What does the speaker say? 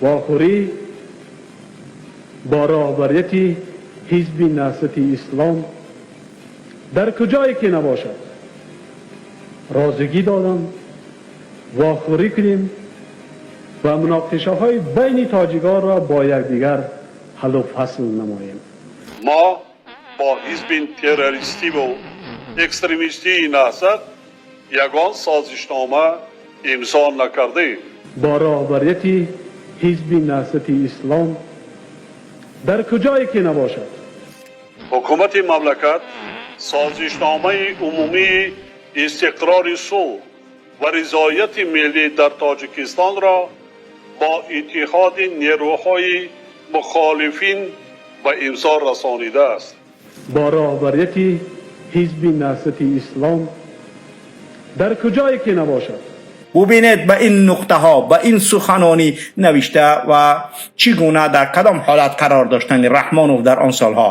Вохӯрӣ бо роҳбарияти Ҳизби Наҳзати Ислом дар куҷое ки набошад, розигӣ додам вохӯрӣ кунем ва муноқишаҳои байни тоҷиконро бо якдигар ҳаллу фасл намоем. Мо бо ҳизби террористиву экстремистии Наҳзат ягон созишнома имзо накардаем. Бо роҳбарияти Ҳизби Наҳзати Ислом дар куҷое ки набошад. Ҳукумати мамлакат созишномаи умумии истиқрори сулҳ ва ризояти миллӣ дар Тоҷикистонро бо иттиҳоди нерӯҳои мухолифин ба имзо расонидааст. Бо роҳбарияти Ҳизби Наҳзати Ислом дар куҷое ки набошад. Бубинед, ба ин нуқтаҳо, ба ин суханони навишта ва чӣ гуна, дар кадом ҳолат қарор доштани Раҳмонов дар он солҳо.